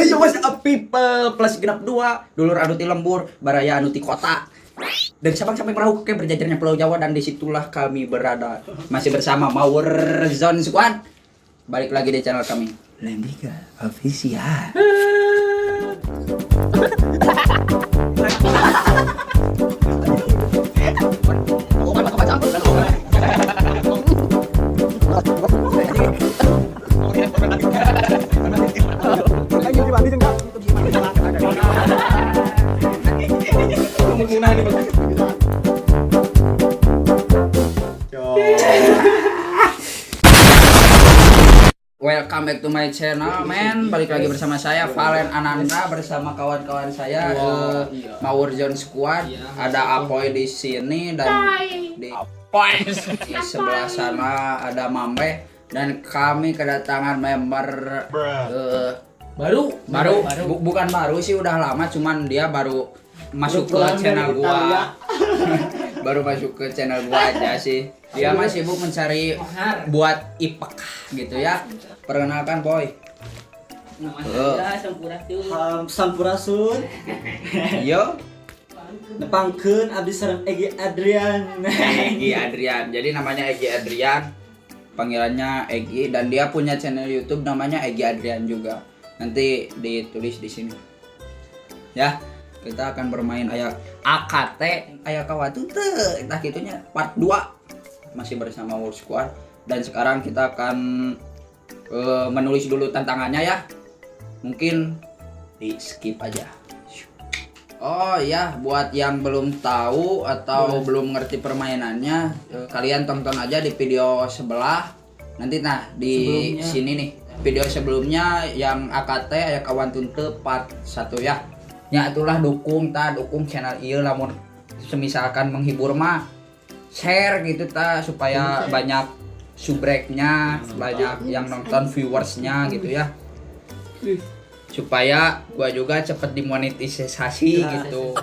Hey yo, what's up people, plus 62, dulur anu ti lembur, baraya anu ti kota. Dari Sabang sampai Merauke berjajarnya Pulau Jawa dan disitulah kami berada. Masih bersama Maur Zone Squad. Balik lagi di channel kami, Lembika Official. Welcome back to my channel, man. Balik lagi bersama saya Valen Ananda bersama kawan-kawan saya Maur Zone Squad. Ada Apoy di sini dan di Apoy di sebelah sana ada Mambe dan kami kedatangan member Baru baru, bukan baru sih, udah lama, cuman dia baru masuk ke Pulang dari channel gua. Italia. Baru masuk ke channel gua aja sih. Dia masih sibuk mencari buat ipek gitu ya. Perkenalkan, Boy. Nama Oh. saya Sampurasun. Sampurasun. Yo, Nepangkeun abdi sareng Egi Adrian. Egi Adrian. Jadi namanya Egi Adrian. Panggilannya Egi dan dia punya channel YouTube namanya Egi Adrian juga. Nanti ditulis di sini. Ya, kita akan bermain aya AKT aya kawatu teu tah kitunya part 2 masih bersama World Squad dan sekarang kita akan menulis dulu tantangannya ya. Mungkin di skip aja. Oh ya, buat yang belum tahu atau belum ngerti permainannya, kalian tonton aja di video sebelah. Nanti nah di Sebelumnya. sini nih, video sebelumnya yang AKT aya kawan tunte part 1 ya. Ya itulah dukung ta, dukung channel ieu lamun semisalkan menghibur mah share gitu ta supaya banyak subreknya, banyak yang nonton viewersnya gitu ya. Supaya gua juga cepet dimonetisasi gitu.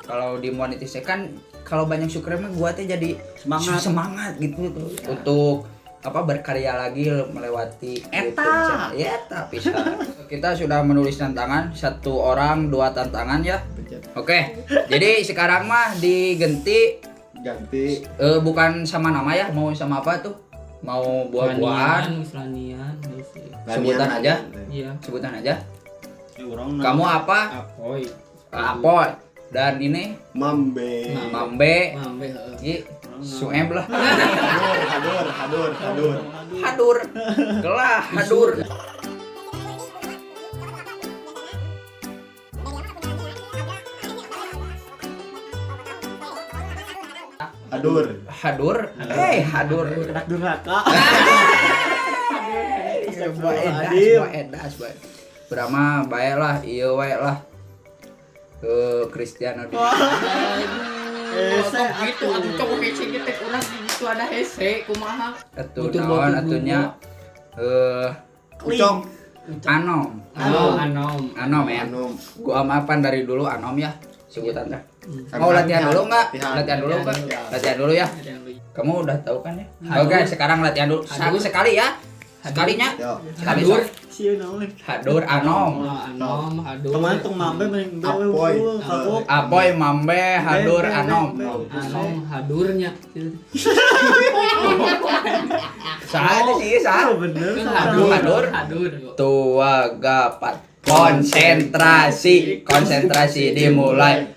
Kalau dimonetisasi kan kalau banyak subscribe mah gua teh jadi Semangat. Semangat gitu tuh untuk apa berkarya lagi melewati Eta. YouTube channel. Ya, eta bisa. Kita sudah menulis tantangan, satu orang dua tantangan ya. Oke. Jadi sekarang mah digenti Ganti. Bukan sama nama ya, mau sama apa tuh? Mau buah-buahan, Lanian, sih. sebutan aja, Iya. sebutan aja. Urang Kamu apa? Apoy. Apoy. Dan ini Mambe. Mambe, Mambe heeh. Ki, Sueb lah. Hadur, hadur, hadur, hadur. Hadur. Kelah, hadur. Hadur. Hadur. Eh, hadur. Anak durhaka. Sebuah edas, sebuah edas, bae. Berama bae lah, ieu wae lah. Ke Cristiano di. Hese Gitu atuh cowok hese ge teh urang gitu ada hese kumaha. Atuh Butuh naon butuh atunya Ucok. Anom. Oh, anom. Anom ya. Anom. Gua maafan dari dulu Anom ya sebutannya. Mau latihan dulu nggak? Latihan. Latihan dulu nggak? Latihan. Latihan dulu ya. Ada yang lebih. Kamu udah tahu kan ya? Hadur. Oke, sekarang latihan dulu. Hadur. Sekali ya. Sekalinya. Yo. Sekali Hadur. sok. Sieun naon. Hadur Anom. Oh, anom, hadur. Kemarin tong mambe mending bae Apoy. unggul, kagok. Apoy, Mambe, Hadur, Be, be, Anom. be, be. Anom hadurnya. Saha sih, saha? Oh, bener. Hadur, Hadur. hadur. Tua gapat. Konsentrasi, konsentrasi dimulai.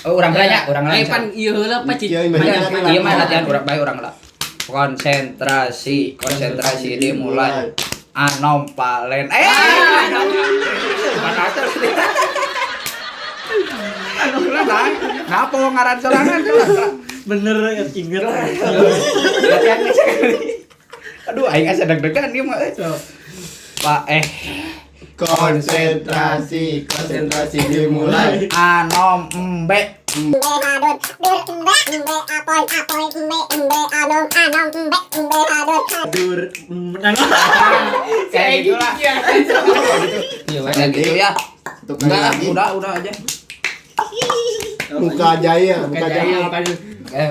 Oh, urang nanya, urang Eh nanya. pan ieu heula Pak Iya, Cik. iya. Iya mah latihan urang bae urang lah. Konsentrasi, konsentrasi dimulai. Anom Palen. Eh. Mana asal Aduh, lah. Napa ngaran sorangan lah. Bener inget. Latihan sekali. Aduh, aing asa deg-degan ieu mah. eh. Pak Konsentrasi, konsentrasi dimulai. Anom embe. Mbe hadur dur mbe mbe apoy apoy mbe mbe anom anom mbe mbe hadur. Hadur. Kayak gitulah. Iya, Kayak gitu ya. Satu kali Enggak, lagi. udah aja. Muka jaya, muka jaya.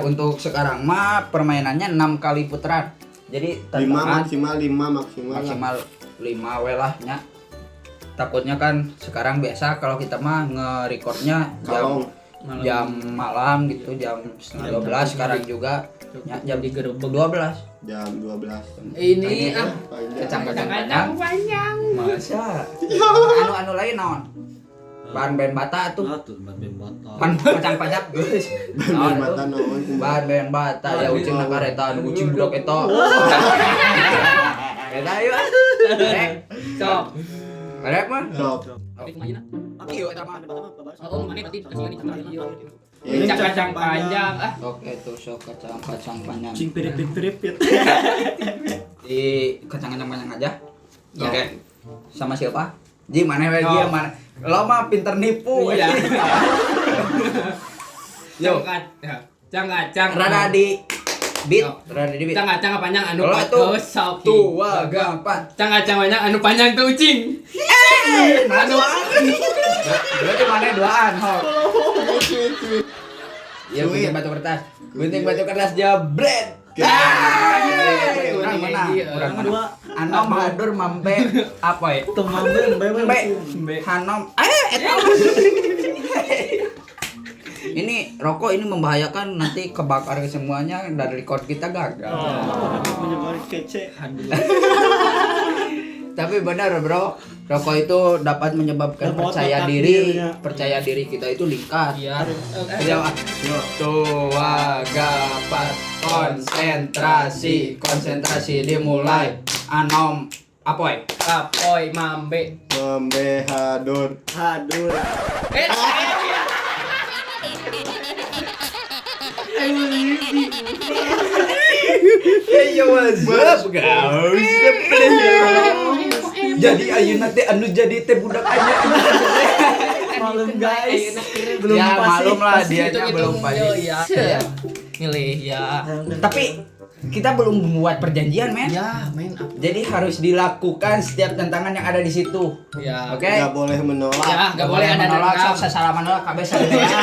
Untuk sekarang mah permainannya 6 kali putaran. Jadi 5 tantangan maksimal, 5 maksimal. maksimal 5 we lah nya. Takutnya kan sekarang biasa kalau kita mah nge-recordnya jam Kalong. jam malam gitu, jam 11.30 sekarang juga ya, jam Digerebek. 12. Jam 12. Ini ah Panjang. Kacang-kacang kacang panjang. panjang. Masa? Anu lain naon? Bahan band bata tuh. Ah, tuh ban band bata. Pan kacang panjang geus. Ban bata naon kumaha? Bahan band bata ya ucing na kareta anu ucing budak eta. Eta ayo ah. Rek, Sok. rek mah. Sok. Ieu eta mah. Oh, mana berarti kasihan nih. Ini Kacang panjang ah. Oke tuh sok kacang-kacang panjang. Cing piripit piripit. Di kacang-kacang panjang aja. Ya. Oke. Sama siapa? Ji mana we Oh. dia mana? Lo mah pinter nipu. Iya. Yo, Kacang kacang. rada di beat, Oh. rada di beat. Kacang kacang panjang anu Lo tuh sok. tua gapat. Kacang kacang panjang anu panjang tuh ucing. Nah, duaan. Berarti mana duaan, Hok? Cuit cuit. Ya, gunting batu kertas. Gunting batu kertas jabret. Urang menang, urang menang. Dua. Anom hadur mampe apa ya? Tuh mambe embe Mampe. embe. Hanom. Eta. Ini rokok ini membahayakan, nanti kebakar semuanya dan record kita gagal. Menyebar kece. Tapi benar bro, rokok itu dapat menyebabkan Dapat percaya otak diri, dirinya. percaya diri kita itu lingkat. Iya. Iya, ah. Tua gapat konsentrasi, konsentrasi dimulai. Anom apoy. Apoy mambe. Mambe hadur. Hadur. Eh, Hey yo, what's up guys? Jadi ayeuna teh anu jadi teh budak aja. Malum guys. Belum Ya pasti. malum lah dianya hitung-hitung, belum pasti. yo, ya. Iya. Milih ya. Tapi kita belum membuat perjanjian, men. Ya, main apa? Jadi harus dilakukan setiap tantangan yang ada di situ. Ya. Oke. Gak boleh menolak. Ya, gak boleh ada menolak, dendam. sok sasalaman lah kabeh sadaya.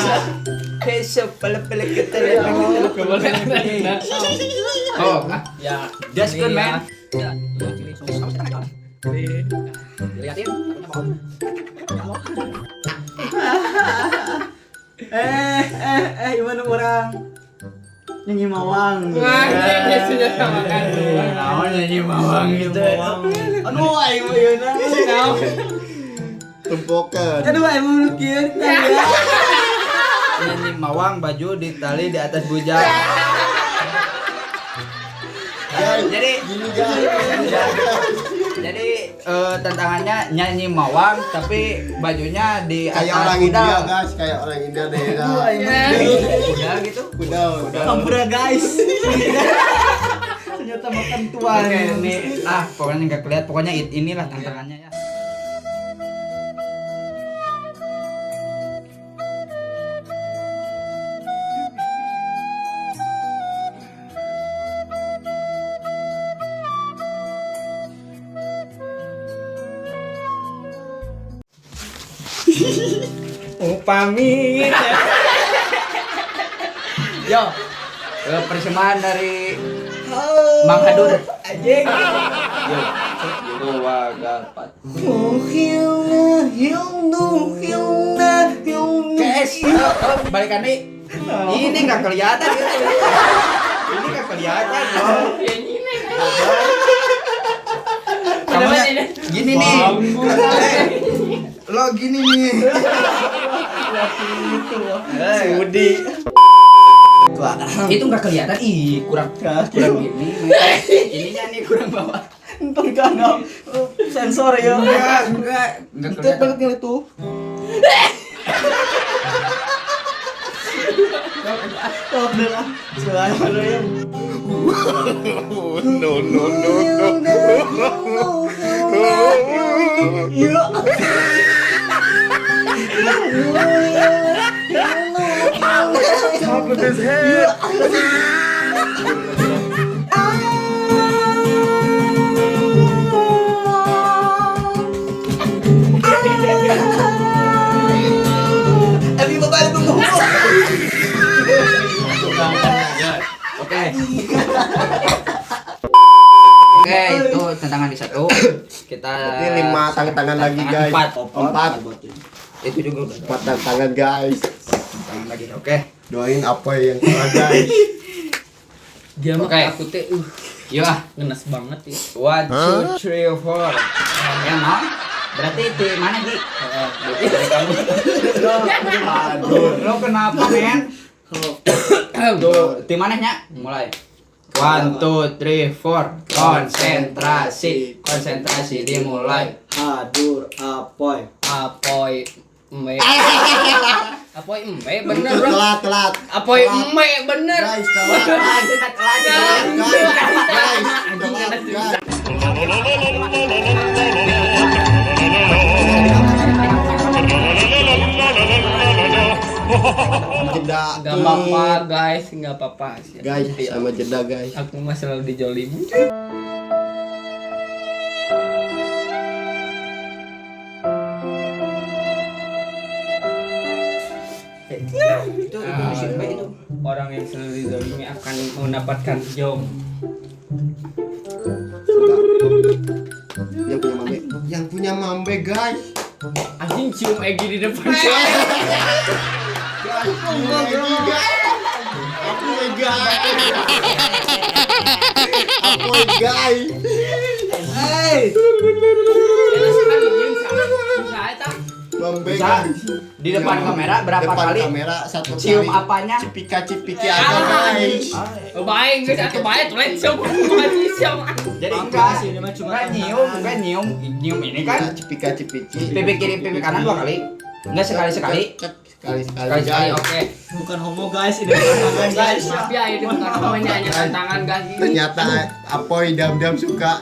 Hei, pele-pele ketele. Gak boleh ada dendam. Oh, ah. Ya. Just good, Ini man. ya. Dilihatin. Gimana orang? Nyanyi mawang. Wah, ini sudah sama kan. Naon nyanyi mawang Nyanyi gitu. mawang. Aduh, aing mah ieu na. Tempokan. Aduh, aing mah nu kieu teh. Nyanyi mawang baju ditali di atas bujang. Guys, Jadi gini guys. jadi tantangannya nyanyi mawang tapi bajunya di Kayak atas orang kuda. India guys, kayak orang India daerah. Kuda gitu. Kuda, kuda. Ampura guys. Ternyata makan tuan. Oke, ini pokoknya nggak kelihatan, pokoknya inilah tantangannya ya. Oh, pamit. Yo, persembahan dari Mang Hadur. Anjing. Yo, dua gapat. Guys, balikan nih. Ini nggak kelihatan gitu. Ini nggak kelihatan loh. Kamu gini nih. Lo gini nih. Sudi. Itu nggak kelihatan. Ih, kurang kurang gini. Ininya nih kurang bawah. Ntar kan sensor ya. Enggak Itu kelihatan. banget itu. Stop deh lah. Bismillahirrahmanirrahim. No no no no. Iya. Top of his head. Oke. Oke, itu tantangan di satu. Kita Berarti 5 tangan lagi guys. 4. 4. Itu juga udah. 4 tantangan guys. Tantangan lagi. Oke. Doain apa yang kalah guys. Dia mah Oke. aku teh Yuk ah. ngenes banget ya. 1 2 3 4. Ya mau? Berarti di mana Gi? Dari kamu. Aduh. Lo kenapa men? Tuh, di mana nya? Mulai. 1 2 3 4. Konsentrasi. Konsentrasi dimulai. Hadur apoy. Apoy embe. Apoy embe bener bro. Telat, telat. Apoy embe bener. Guys, telat. Guys, telat, guys. Guys, telat, guys. Jeda. Gak apa-apa guys, gak apa-apa. Guys, sama jeda guys. Aku mah selalu dijolimi. Itu itu. Orang yang selalu dizolimi akan mendapatkan jom. Yang punya mambe, yang punya mambe guys. Anjing cium Egi di depan saya. Guys, cium Egi guys. Aku guys. Aku guys. Hey. Mambe guys. Di depan kamera berapa depan kali? Kamera satu cium kali. Apanya? Cipika cipiki aja guys. Baik guys, atau baik tuh langsung. Jadi enggak, enggak nyium, nyium ini kan cipika cipiki. Pipi kiri, pipi kanan 2 kali. Enggak sekali-sekali. Sekali-sekali. Oke. Bukan homo guys, ini bukan guys. Maaf ya, ini bukan homonya, hanya tantangan guys. Ternyata Apoy dam-dam suka.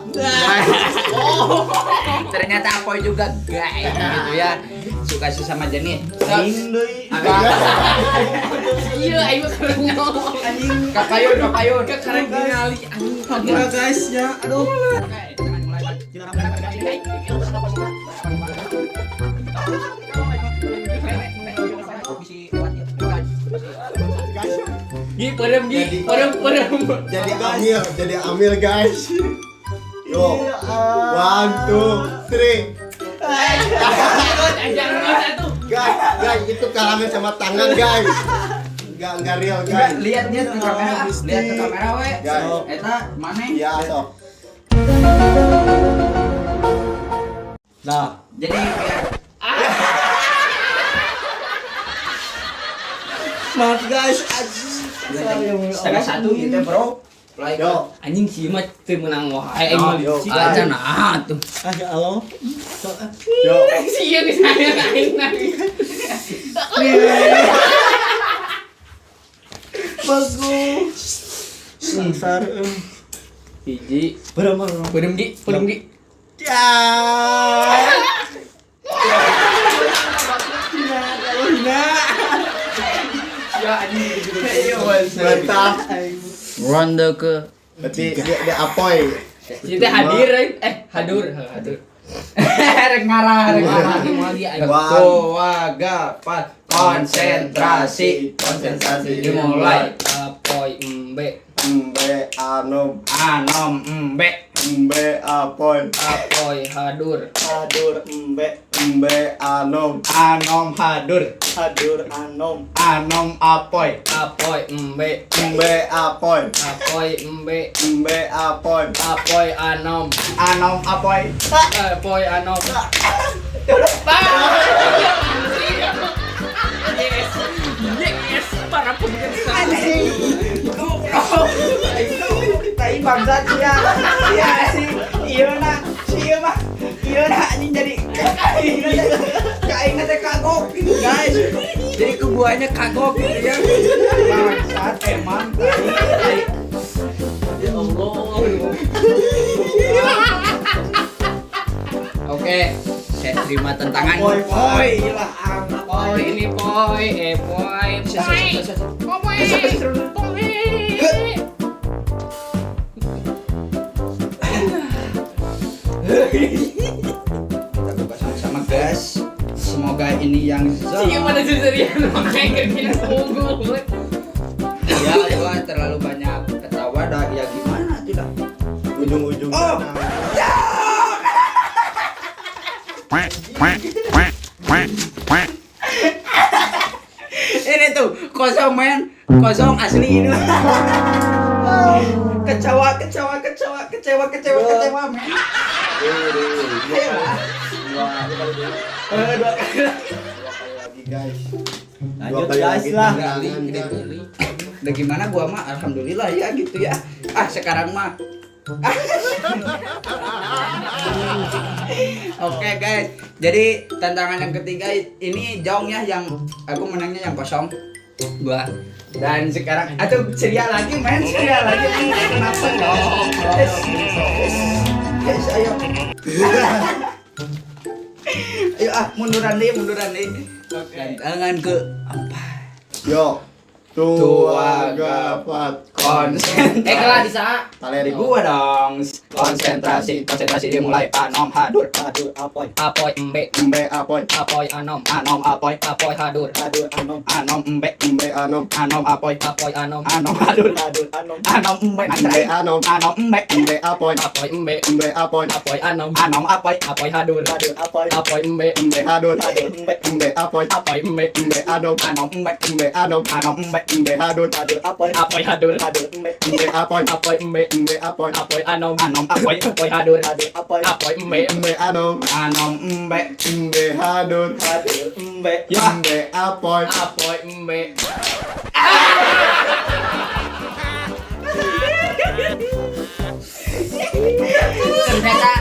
Oh. Ternyata Apoy juga guys gitu ya. Suka sesama jenis. Aing deui. Iya, aing mah karek ngomong. Anjing. Kapayun, kapayun. Karek ningali anjing. Hampura guys ya. Aduh. Gi, perem gi, perem perem. Jadi amil guys. Yo. 1 2 3. Guys, guys, itu kalangan sama tangan guys. Enggak real guys. Lihat lihat ke kamera, lihat ke kamera we. Eta mana? Ya, sok. Nah, jadi maaf guys, 12:30 gitu bro. Yo. Anjing sih mah teu meunang wae aing mah licik aja nah tuh. Ah ya Allah. Yo. Sieun saya aing nangis. Bagus. Sengsara. Hiji. Berem berem gi, berem gi. Ya. Ya anjing. Mantap. Ronde ke berarti dia Apoy. Kita hadir hadur hadur. Rek ngarah, rek ngarah. Dua, gapat. Konsentrasi, konsentrasi dimulai. Apoy embe. Embe anom. Anom embe. Embe Apoy. Apoy hadur. Hadur embe. Embe anom. Anom hadur. Hadur anom. Anom Apoy. Apoy embe. Embe Apoy. Apoy embe. Embe Apoy. Apoy anom. Anom Apoy. Apoy anom. Yes. Yes, para pemirsa. Tai bangsat sia. Sia sih. Ieu na, sia mah. Ieu na anjing jadi aing teh kagok gitu guys. Jadi kebuahnya kagok gitu ya. Bangsat emang. Ya Allah. Oke, saya terima tantangan. Poi, poi lah. Poi ini poi, poi. Poi. Poi. Kita buka sama-sama guys. Semoga ini yang zong. Iya pada seserian makanya kira tunggu. Ya gua terlalu banyak ketawa dah ya gimana tidak. Ujung-ujungnya. Oh. Ya. Ini tuh kosong men, kosong asli ini. Kecewa, kecewa, kecewa, kecewa, kecewa, kecewa men. Ayo lah. Dua kali. Dua kali lagi guys. Lanjut guys lah. Udah gimana gua mah alhamdulillah ya gitu ya. Ah sekarang mah. Oke guys, jadi tantangan yang ketiga ini jauh ya, yang aku menangnya yang kosong gua. Dan sekarang atau ceria lagi main, ceria lagi main. Kenapa dong? Yes, ayo. Ayo ah, munduran deh, munduran deh. Tantangan ke empat. Yo. Tua gapat konsen. Kelah bisa. Taleri gua dong. Konsentrasi, konsentrasi dimulai. Anom hadur, hadur apoy, apoy embe, embe apoy, apoy anom, anom apoy, apoy hadur, hadur anom, anom embe, embe anom, anom apoy, apoy anom, anom hadur, hadur anom, anom embe, embe anom, anom embe, embe apoy, apoy embe, embe apoy, apoy anom, anom apoy, apoy hadur, hadur apoy, apoy embe, embe hadur, hadur embe, embe apoy, apoy embe, embe anom, anom embe, embe anom, anom embe, embe hadur, hadur apoy, apoy hadur, hadur embe, embe apoy, apoy embe, embe apoy, apoy anom, anom apoy, apoy hadur, hadur apoy, apoy embe, embe anom, anom embe, embe hadur, hadur embe, embe apoy, apoy embe. Ternyata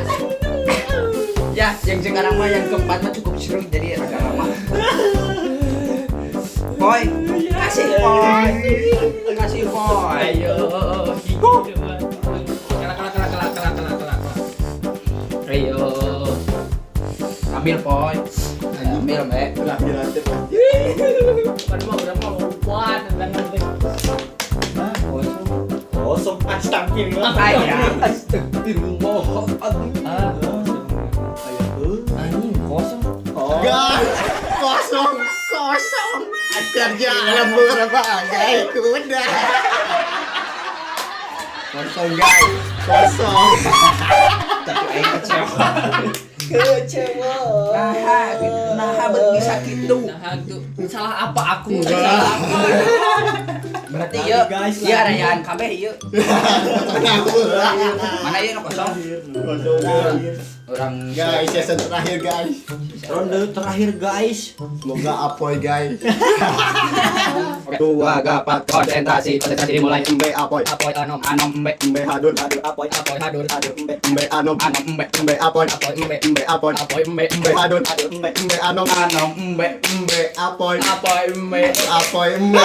ya yang sekarang mah yang keempat mah cukup seru jadi agak lama. Boy, kasih boy, kasih boy. Ayo. Kelak kelak kelak kelak kelak kelak kelak. Ayo. Ambil boy, ambil mbak. Kosong, astagfirullah. Astagfirullah. Anjing kosong. Guys, kosong, kosong. Kerja lembur apa guys? Udah. Kosong guys, kosong. Tapi aing kecewa. Kecewa. Nah, nah, bisa gitu. Nah, itu salah apa aku? Salah apa? Berarti ieu, ieu rayaan kabeh ieu. Mana ieu nu kosong? Kosong. Orang guys, season terakhir guys. Ronde terakhir guys. Semoga apoy guys. Dua gapat konsentrasi, konsentrasi dimulai. Embe apoy, apoy anom, anom embe, embe hadur, hadur apoy, apoy hadur, hadur embe, embe anom, anom embe, embe apoy, apoy embe, embe apoy, apoy embe, embe hadur, hadur embe, embe anom, anom embe, embe apoy, apoy embe, apoy embe.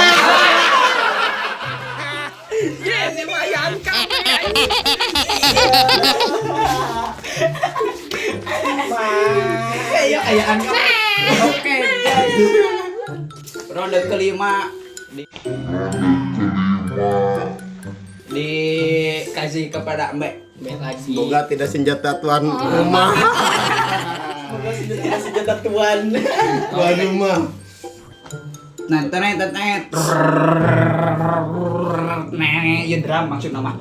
Yes, lumayan kabeh. Ayo, ayaan. Oke, guys. Ronde kelima dikasih kepada Mbak. Mbak lagi. Semoga tidak senjata tuan rumah. Semoga tidak senjata tuan. Tuan rumah. Nah, tenet tenet. Nih, ya drum maksud nama.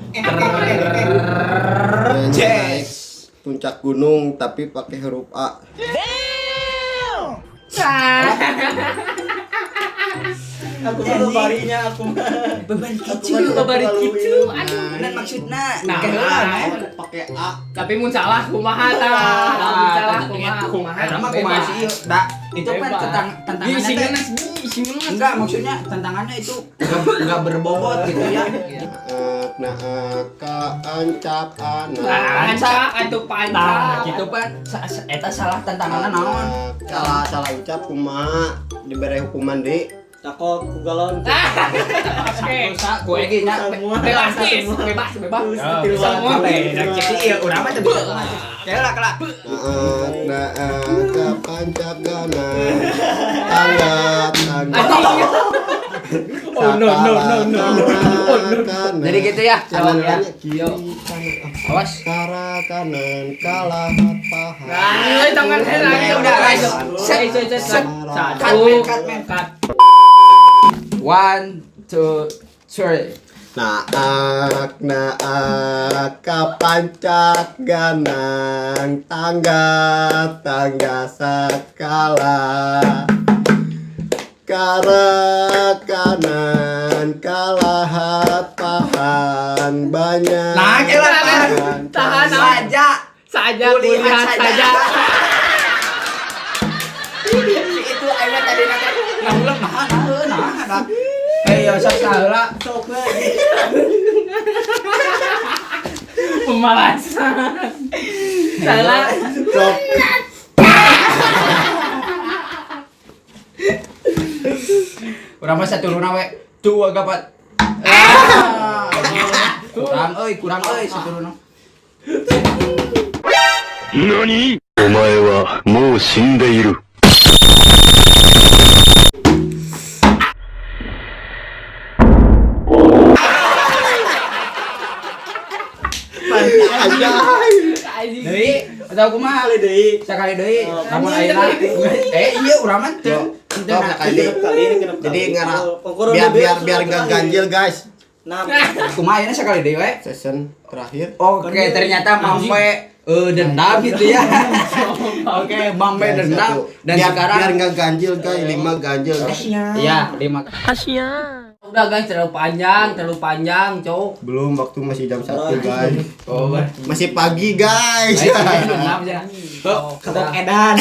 Yes. Puncak gunung tapi pakai huruf A. Damn. Aku mah bebarinya aku mah. Bebari kicu, bebari kicu. Aduh, dan maksudna nah, pakai A. Tapi mun salah kumaha tah? Mun salah kumaha? Kumaha? Kumaha kumaha sih ieu? Da, itu kan tentang tantangannya teh. Enggak, maksudnya tantangannya itu enggak berbobot gitu ya. Nah, ka ancak anak. Ancak atuh pancak. Nah, gitu pan. Eta salah tantanganna naon? Salah salah ucap kumaha dibere hukuman deui. Takok ku galon. Oke. Ku egi nya bebas bebas bebas. Semua cek ieu urang mah teu bisa. Kela kela. Nah, ka pancak gana. Tangga tangga. Oh no no no no. Jadi gitu ya. Kanan ya. Kiri kanan. Awas. Kara kanan kalah paha. Nah, tangan saya udah guys. Set set. Cut man, cut man. Cut. 1 2 3. Naak naak kapancak ganang tangga tangga sakala karakanan kalahat pahan banyak. Nah, kira tahan. Tahan saja. Saja Kulihat kulihat saja. saja. Itu aing tadi nanti ngulek nah nah nah. Eh ya sok saheula. Sok we. Pemalasan. Salah. Sok. Urang mah saturuna we. Dua gapat. Kurang euy saturuna. 何お前はもう死んでいる。 Anjay. Deui atau kumaha Kali deui. Sakali deui. Lamun ayeuna iya urang mah teu. Sok sekali. Genep kali ini genep kali. Jadi ngara Pokoknya biar udah biar beres, biar nggak terakhir. ganjil guys. Nah, Kumaha ayeuna sakali deui we? Season terakhir. Oke, ternyata Mampe dendam gitu ya. Oke, Mampe Guys, dendam satu. dan biar, sekarang biar nggak ganjil guys, 5 ganjil. Iya, 5. Udah guys, terlalu panjang, cok. Belum, waktu masih jam 1 guys. Oh, Masih pagi guys. dendam ya. kebok edan.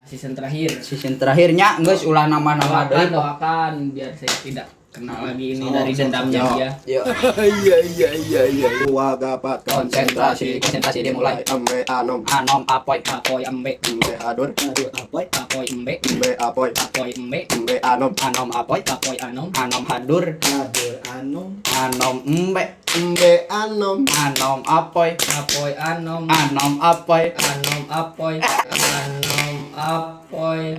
Season terakhir. Season terakhirnya geus ulah nama-nama Doakan, deui. doakan biar saya tidak kena lagi ini dari dendamnya dia. Yuk, Iya. Dua gapat konsentrasi, konsentrasi dimulai. Ame anom Anom apoy. Apoy embe, embe adon Aduh, apa? apoy embe, embe apoy apoy embe, embe anom Anom apoy. apoy anom, Anom hadur. Aduh, anu. Anom embe. embe anom Anom apoy. apoy anom, Anom apoy. anom apoy, anom apoy.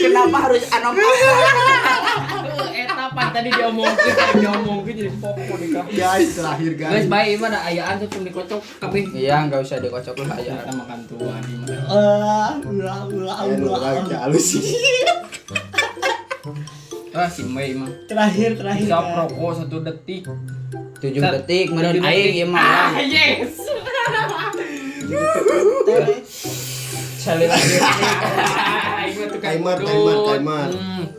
Kenapa harus anom apoy? Eta pan tadi diomongkeun, jadi pokok nih kah. guys terakhir Guys, guys. baik mana ayaan tuh cuma dikocok kabeh. Iya, nggak usah dikocok lah ya. Kita makan tua di mana. Ah, ulah ulah Ayo ulah. orang halus sih. Ah, si Mei mah. Terakhir terakhir. Bisa rokok 1 detik. 7 detik meureun 7 aing detik. ieu mah. Ah, yes. Sekali lagi. Aing mah tukang Timer, udut. timer, timer.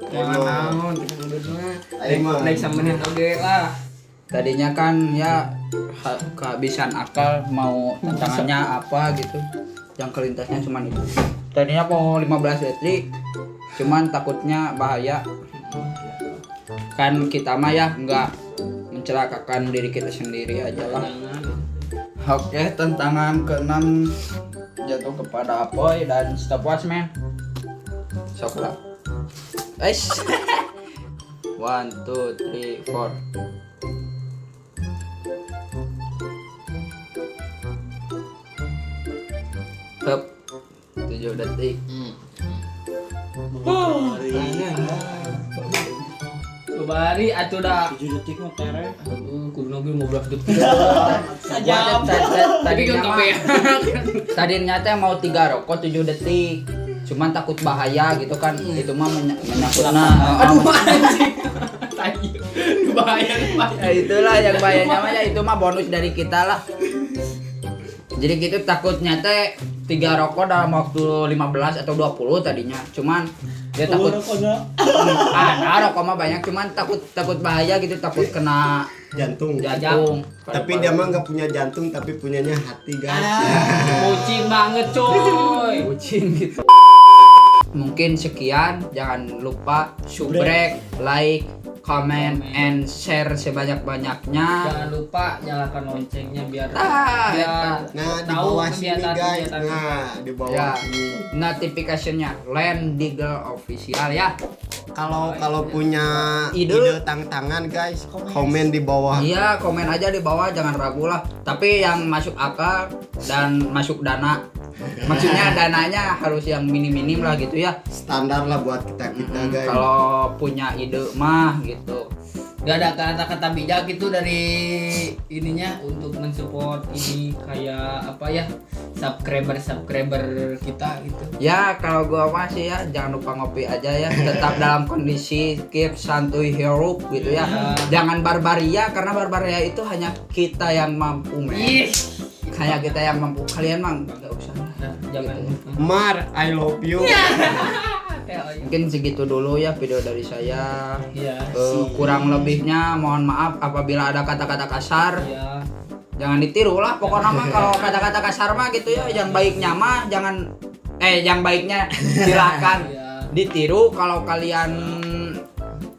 Timer. Naon, tukang udut mah. Timer. Naik samenit oge lah. Tadinya kan ya kehabisan akal mau tantangannya apa gitu. Yang kelintasnya cuman itu. Tadinya mau 15 detik, cuman takutnya bahaya. Kan kita mah ya nggak mencelakakan diri kita sendiri aja lah. Oke, tantangan ke-6 jatuh kepada Apoy dan stopwatch man. Sok lah. Eish. 1 2 3 4. Hup. 7 detik. Babari atuh da. 7 detik mah tere. Kudu lagi 15 detik. Sajam. Tapi kan kabeh. Tadinya teh mau 3 rokok 7 detik. Cuman takut bahaya gitu kan. Itu mah menyangkutna. Aduh anjing. Tai. Bahaya bahaya. Ya itulah yang bahayanya mah ya itu mah bonus dari kita lah. Jadi gitu takutnya teh 3 rokok dalam waktu 15 atau 20 tadinya. Cuman dia takut ada rokok mah banyak cuman takut bahaya gitu, takut kena Jantung. jantung. Tapi dia mah nggak punya jantung tapi punyanya hati guys. Bucin banget coy. Bucin gitu. Mungkin sekian, jangan lupa subrek, like, comment, and share sebanyak-banyaknya. Jangan lupa nyalakan loncengnya biar Ah, Nah, di tahu bawah sini guys. kegiatan-kegiatan. Nah, di bawah Ya. sini. Notification-nya Land Deagle Official ya. Kalau punya Ide. ide tantangan guys, komen di bawah. Iya, komen aja di bawah, jangan ragu lah. Tapi yang masuk akal dan masuk dana. Maksudnya dananya harus yang minim-minim lah gitu ya. Standar lah buat kita-kita guys. Kalau punya ide mah gitu. Gak ada kata-kata bijak gitu dari ininya untuk mensupport ini, kayak apa ya, subscriber subscriber kita gitu? Ya, kalau gua masih ya, jangan lupa ngopi aja ya. Tetap dalam kondisi keep santuy hirup gitu ya. Ya. Jangan barbaria, karena barbaria itu hanya kita yang mampu, men. Ih. Kayak kita yang mampu. Kalian mah nggak usah lah. Nah, jangan Gitu. lupa. Mar, I love you. Mungkin segitu dulu ya video dari saya. Iya. Kurang lebihnya mohon maaf apabila ada kata-kata kasar. Iya. Jangan ditiru lah pokoknya mah, kalau kata-kata kasar mah gitu ya. Yang baiknya mah jangan, eh, yang baiknya silakan ditiru kalau kalian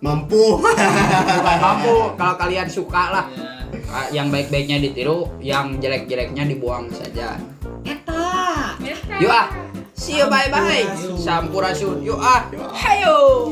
Mampu. Bukan mampu, kalau kalian suka lah. Iya. Ah, yang baik-baiknya ditiru, yang jelek-jeleknya dibuang saja. Eta. Yuk ah, see you, bye bye, sampurasun, yuk ah, hayo.